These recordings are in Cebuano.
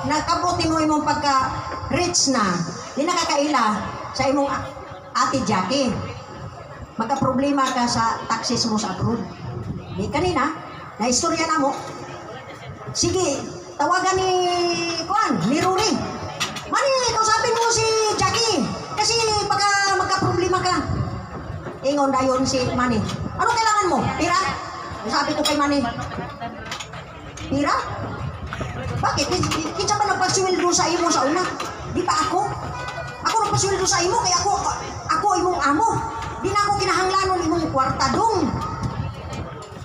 Nakabot mo imong pagka rich na, di nakakaila sa imong Ate Jackie. Magka-problema ka sa taxes mo sa abroad. Di kanina, na istorya na mo. Sige, tawagan ni Kuan, ni Rory. Mani, kausapin mo si Jackie. Kasi baka magka-problema ka. Ingon dayon si Manny. "Ano kailangan mo? Pira?" Sabi ko kay Manny. "Pira? Bakit? Kinsa ba nagpasweldo sa imo sa una? Di ba ako? Ako nagpasweldo sa imo kay ako imong amo. Di na ako kinahanglanon imong kwarta dong.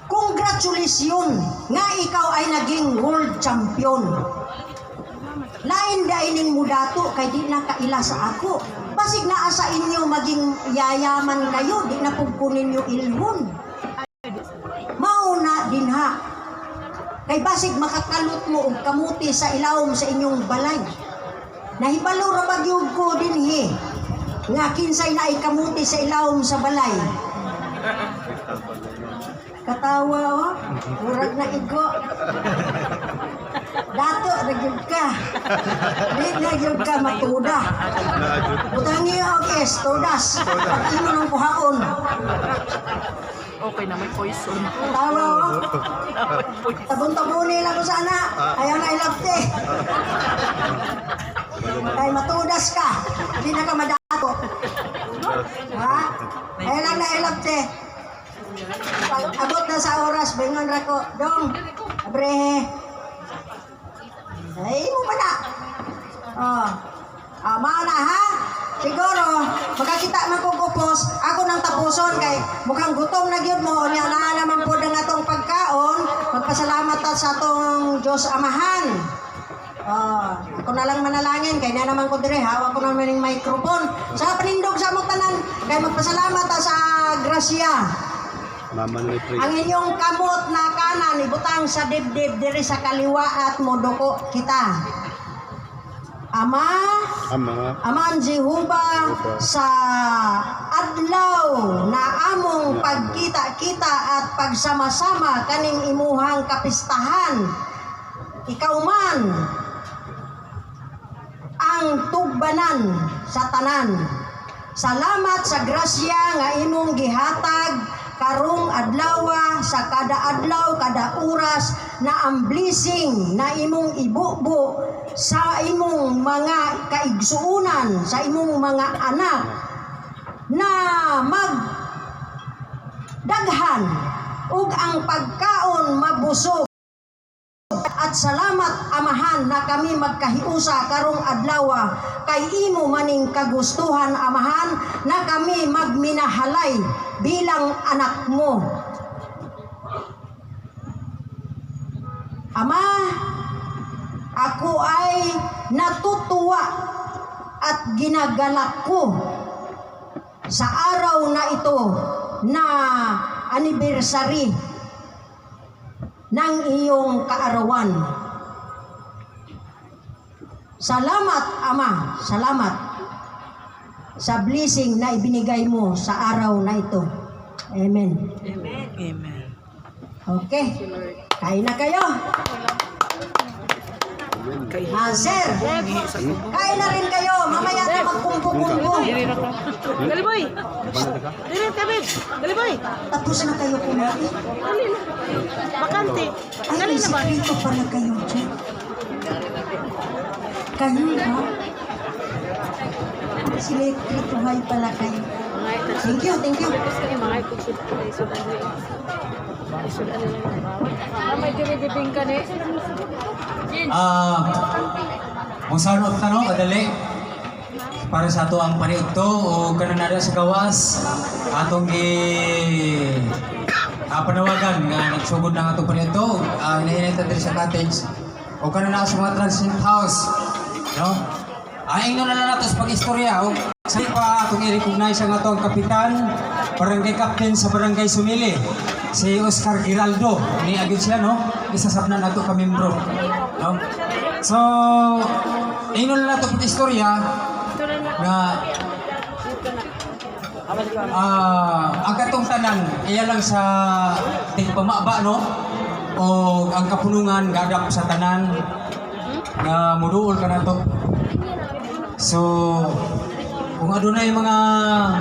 Congratulations nga ikaw ay naging world champion. Lain daining mudato kay di na kaila sa ako. Basig naa sa inyo maging yayaman kayo, di na pud ko ninyo ilhon." Mao na dinha. Kay basig makakalot mo og kamuti sa ilawom sa inyong balay. Nahibalo ra ba gyud ko dinhi nga kinsay naay kamuti sa ilawom sa balay. Katawa oh, murag na igo. Dato ra gyud ka. Di na gyud ka matuda. Butangi og es, todas. Pag imo nang kuhaon. Okay na, may poison. Tawa oh. May poison. Tabon-tabuni lang ko sana. Ayaw na ilapte. Kay matudas ka. Hindi na ka madato. Ha? Ayaw lang na ilapte. Pag abot na sa oras, bingon ra ko, "Dong, abrehe." Ay, mo pa na. Oh. Ah, mao na ha. Siguro, makakita man kong upos, ako nang tapuson kay mukhang gutom na gyud mo, nya na naman po ang atong pagkaon, magpasalamat ta sa atong Diyos Amahan. Oh, ako na lang manalangin kay na naman ko dire, hawak ko naman yung microphone. Sa panindog sa among tanan kay magpasalamat ta sa grasya. Mama ni Pray. Ang inyong kamot na kanan ibutang sa dibdib diri sa kaliwa at moduko kita. Ama, Ama, Aman Jehova, sa adlaw na among pagkita-kita at pagsama-sama kaning imuhang kapistahan. Ikaw man ang tugbanan sa tanan. Salamat sa grasya nga imong gihatag karong adlawa, sa kada adlaw, kada oras na ang blessing na imong ibubo sa imong mga kaigsuunan, sa imong mga anak na mag daghan ug ang pagkaon mabusog. At salamat, Amahan, na kami magkahiusa karong adlawa kay imo maning kagustuhan, Amahan, na kami magminahalay bilang anak mo. Ama, ako ay natutuwa at ginagalak ko sa araw na ito na anniversary ng iyong kaarawan. Salamat, Ama, salamat sa blessing na ibinigay mo sa araw na ito. Amen. Amen. Okay. Kain na kayo. Ah, sir, kain na rin kayo. Mamaya na magkumpo-kumpo. Dili na ka. Dali boy. Dili ka babe. Dali boy. Tapos na kayo kumain. Dali na. Bakante. Ay, Dali may na ba? sekreto pala kayo dyan. Kayo, ha? Sinekretohay pala kayo. Thank you, thank you. May dinidibing ka ni. Ah, kung saan tanong, kadali. Para sa ato ang paniudto o kananada sa gawas, atong gi panawagan nga nagsugod na ang atong paniudto, hinahinay ta diri sa cottage o kanana sa mga transient house, no? Ay, ingnon na lang nato sa pag-istorya o sa pa atong i-recognize ang atong kapitan, barangay captain sa Barangay Sumili, si Oscar Giraldo. Ni agad siya, no? Isa sab na nato ka membro, no? So, ingnon na nato pag-istorya nga ang katong tanan iya lang sa tigpamaba, no, o ang kapunungan gadap sa tanan. Nga muduol ka nato. So, kung adunay mga